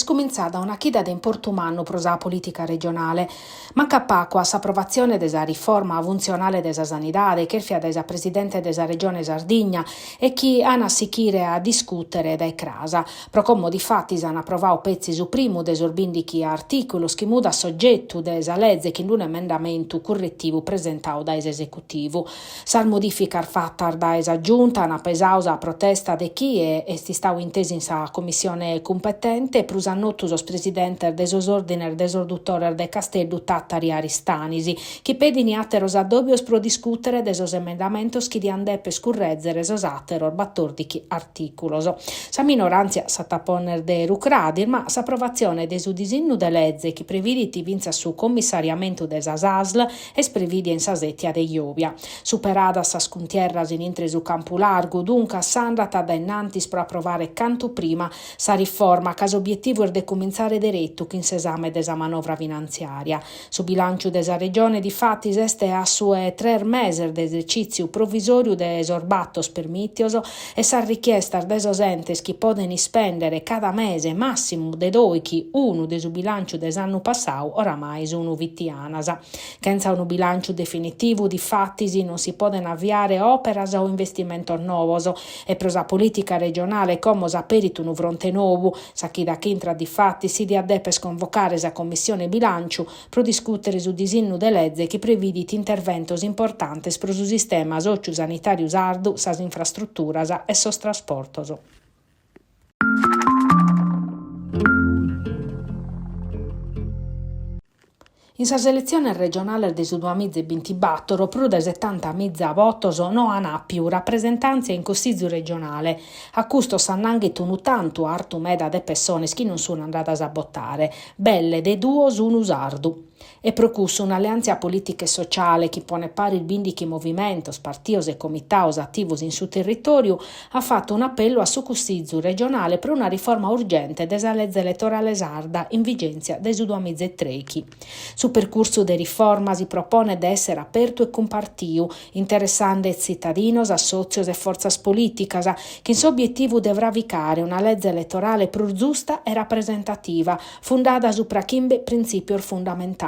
cumintzada una chida de importu mannu pro sa polìtica regionale. Mancat pagu a s'aprovatzione de sa riforma funtzionale de sa sanidade chèrfia dae sa presidente de sa Regione Sardigna e chi an a sichire a discùtere dae cras. Pro como difatis an aprovadu petzi su primu de sos bìndichi artìculos chi mudat s'ogetu de sa leze chin unu emendamentu curretivu presentadu dae s'esecutivu. Sas modìficas fatas dae sa Giunta ant pesadu sa protesta de chie est istadu intesu in sa commissione cumpetente, prus a notu sos presidentes de sos òrdines de sos dutores de Casteddu, Tàtari e Aristanis, chi pedint àteros addòbios pro discùtere de sos emendamentos chi diant dèpere currèzere sos àteros batòrdichi artìculos. Sa minoràntzia s'at a pònnere de rucradis, ma s'aprovatzione de su disinnu de leze chi previdit fintzas su commissariamentu de sas ASL Est prevìdia in sa sètia de Jòbia. Superadas sas cuntierras in intre su campu largu, duncas s'andat a dae innantis pro aprovare cantu prima sa riforma, ca s'obietivu est de cumintzare deretu chin s'esame de sa manovra finantziària. Su bilànciu de sa Regione, difatis, est a su 'e tres meses de esercìtziu provisòriu de sos batos permìtios e sas richiestas de sos entes chi podent ispèndere cada mese màssimu de dòichi unu de su bilànciu de s'annu passadu oramai sunt fitianas. Chentza unu bilànciu definitivu, difatis, non si podent aviare òperas o investimentos novos e pro sa polìtica regionale como s'aperit unu fronte nou. Sa chida ch'intrat, difatis, si diat dèpere convocare sa Commissione Bilànciu pro discùtere su disinnu de leze chi previdit interventos importantes pro su sistema sòtziu-sanitàriu sardu, sas infrastruturas e sos trasportos. In sas eletziones regionales de su duamiza e bintibatoro prus de setantamiza votos no an àpiu rapresentàntzia in Cussizu regionale. A custos s'annanghet unu tantu artu meda de pessones chi non sun andadas a botare, belle de duos unu sardu. E pro cussu un'alleàntzia polìtica e sociale chi ponet paris bìndichi movimentos, partidos e comitados ativos in su territòriu at fatu un'apellu a su Cussizu regionale pro una riforma urgente de sa leze eletorale sarda in vigèntzia dae su duamiza e trèichi. Su percursu de riforma si proponet de èssere apertu e cumpartiu, interessande tzitadinos, assòtzios e fortzas polìticas, chin s'obietivu de fravicare una leze eletorale prus zusta e rapresentativa, fundada supra chimbe printzìpios fundamentales,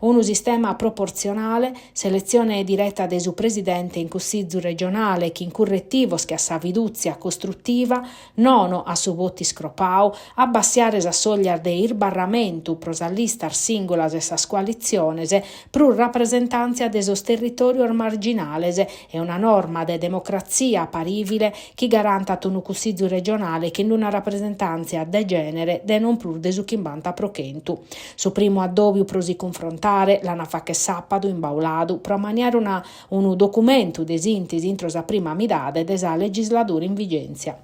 unu sistema proportzionale, s'eletzione direta de su presidente in Cussizu regionale chin curretivos che a sa fidùtzia costrutiva, nono a su votu iscropau, abbassiare sas sòglias de isbarramentu pro sas listas sìngulas e sas coalitziones, prus rapresentàntzia de sos territòrios marginales e una norma de democratzia parìvile chi garantat unu Cussizu regionale chin una rapresentàntzia de gènere de non prus de su chimbanta pro chentu. Su primu addòbiu pro si cunfrontare l'an a fàghere sàpadu in Bauladu pro ammaniare una unu documentu de sìntesi intro sa prima midade de sa legisladura in vigèntzia.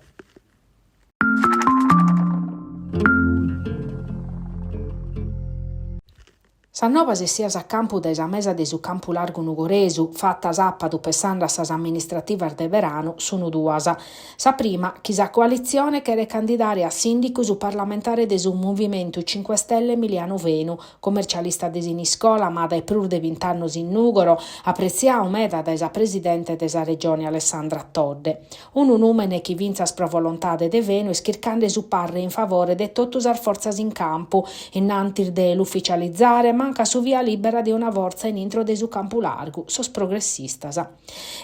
Sas novas essias a campu dae sa mesa de su Campu Largu Nugoresu, fata sàpadu pessande a sas amministrativas de beranu, sunu duas. Sa prima, chi sa coalitzione cheret candidare a sìndicu su parlamentare de su Movimentu Cinque Stelle Emiliano Fenu, commercialista de Siniscola ma dae prus de bint'annos in Nùgoro, apretziadu meda dae sa presidente de sa Regione Alessandra Todde. Unu nùmene chi fintzas pro volontade de Fenu est chircande su parre in favore de totu sas fortzas in campu, innantis de l'uficializare mancat su via lìbera de una fortza in intro de su campu largu, sos progressistas.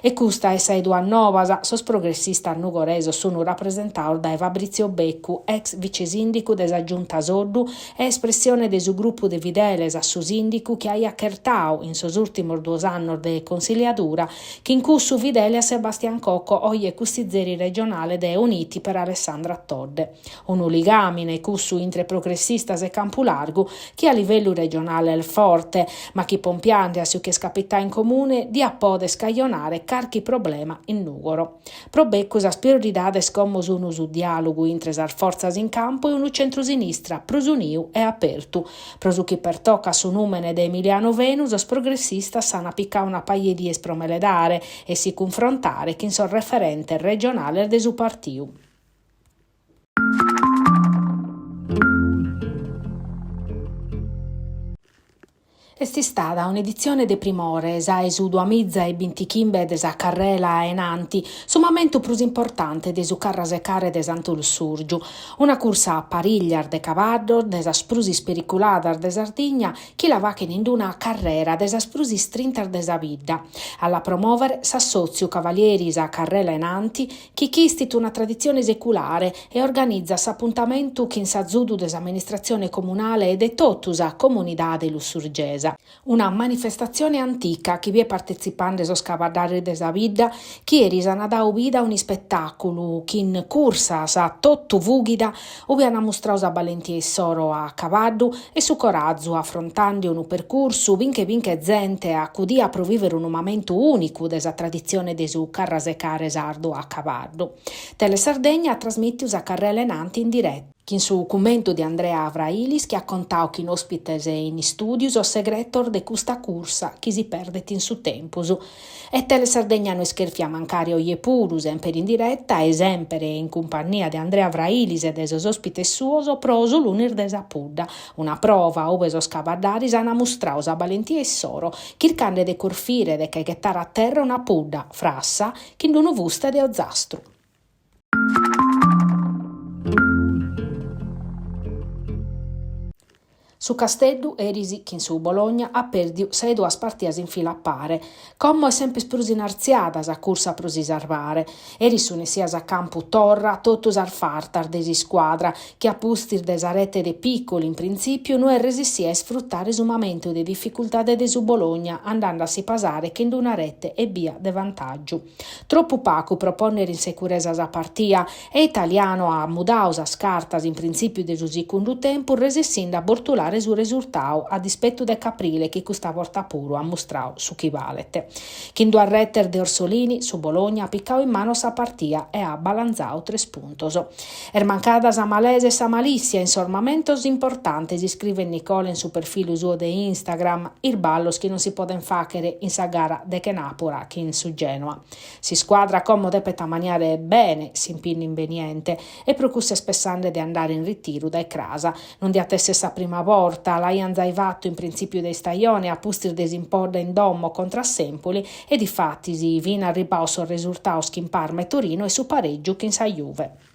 E custa est sa 'e duas novas, sos progressistas nugoresos sunu rapresentados dae Fabrizio Beccu, ex vicesìndicu de sa Giunta Soddu e espressione de su grupu de fideles a su sìndicu chi aiat chertadu in sos ùrtimos duos annos de consiliadura Chin cussu fidele a Sebastian Cocco, oje cussizeri regionale de Uniti per Alessandra Todde. Unu ligàmine, cussu intre progressistas e Campu Largu, chi a livellu regionale est forte, ma chi pompiande a su chi est capitadu in Comune diat poder cajonare carchi problema in Nùgoro. Pro Beccu sas prioridades como sun su diàlogu intre sas fortzas in campu e unu centrusinistra prus uniu e apertu. Pro su chi pertocat su nùmene de Emiliano Fenu, sos progressistas s'ant picadu una paja 'e dies pro meledare e si cunfrontare chin sos referentes regionales de su partiu. Est istada un'editzione de primore, sa 'e su duamiza e bintichimbe de sa Carrela 'e Nanti, su mamentu prus importante de su Carrasecare de Santu Lussurgiu. Una cursa a parìglias de cabaddos de sas prus ispericuladas de Sardigna chi la faghen in una carrera de sas prus istrintas de sa bidda. A la promòvere s'assòtziu Cavalieri sa Carrela 'e Nanti chi chistit una traditzione seculare e organizat s'apuntamentu chin s'azudu de s'amministratzione comunale e de totu sa comunidade lussurgesa. Una manifestatzione antica chi biet partetzipande sos cabaddaris de sa bidda chi eris an dadu bida a un'ispetàculu chin cursas a totu fughida ube an mustradu sa balentia issoro a cabaddu e su corazu afrontande unu percursu pinche pinche 'e zente acudia pro vìvere unu mamentu ùnicu de sa traditzione de su carrasecare sardu a cabaddu. Telesardegna at trasmìtiu sa carrela 'e nanti in direta, chin su cummentu de Andrea Frailis chi at contadu chin òspites in istùdiu sos segretos de custa cursa chi si perdet in su tempus. E Telesardegna no est chèrfia mancare oje puru, semper in direta e semper in cumpannia de Andrea Frailis e de sos òspites suos pro su lunis de sa pudda, una prova ube sos cabaddaris an mustradu sa balentia issoro, chircande de corfire de che ghetare a terra una pudda, frassa, chin unu fuste de ozastru. Su Casteddu eris chin su Bologna at pèrdiu sa 'e duas partias in fila a pare. Como est semper prus in artziada sa cursa pro si sarvare. Eris sun essias a campu torra totu sas fartas de s'iscuadra, chi a pustis de sa rete de Piccoli in printzìpiu no est resissia a isfrutare su mamentu de dificultade de su Bologna andende a si pasare chin una rete ebbia de vantàgiu. Tropu pagu pro pònnere in securesa sa partia e Italiano at mudadu sas cartas in printzìpiu de su segundu tempus resessinde a bortulare su resurtadu a dispetu de Caprile chi custa borta puru at mustradu su chi balet. Chin duas retes de Orsolini su Bologna at picadu in manos sa partia e at balanzadu tres puntos. Est mancada sa malesa e sa malìssia in sos mamentos importantes, iscrivet Nicola in su perfilu suo de Instagram, isballos chi non si podent fàghere in sa gara de chenàpura chin su Genoa. S'iscuadra como depet ammaniare bene s'impinnu imbeniente e pro cussu est pessande de andare in ritiru dae cras. Non diat èssere sa prima borta, l'aiant zai fatu in printzìpiu de istajone a pustis de s'impodda in domo contra a s'Empoli e difatis fin arribados sos resurtados chin Parma e Torino e su parègiu chin sa Juve.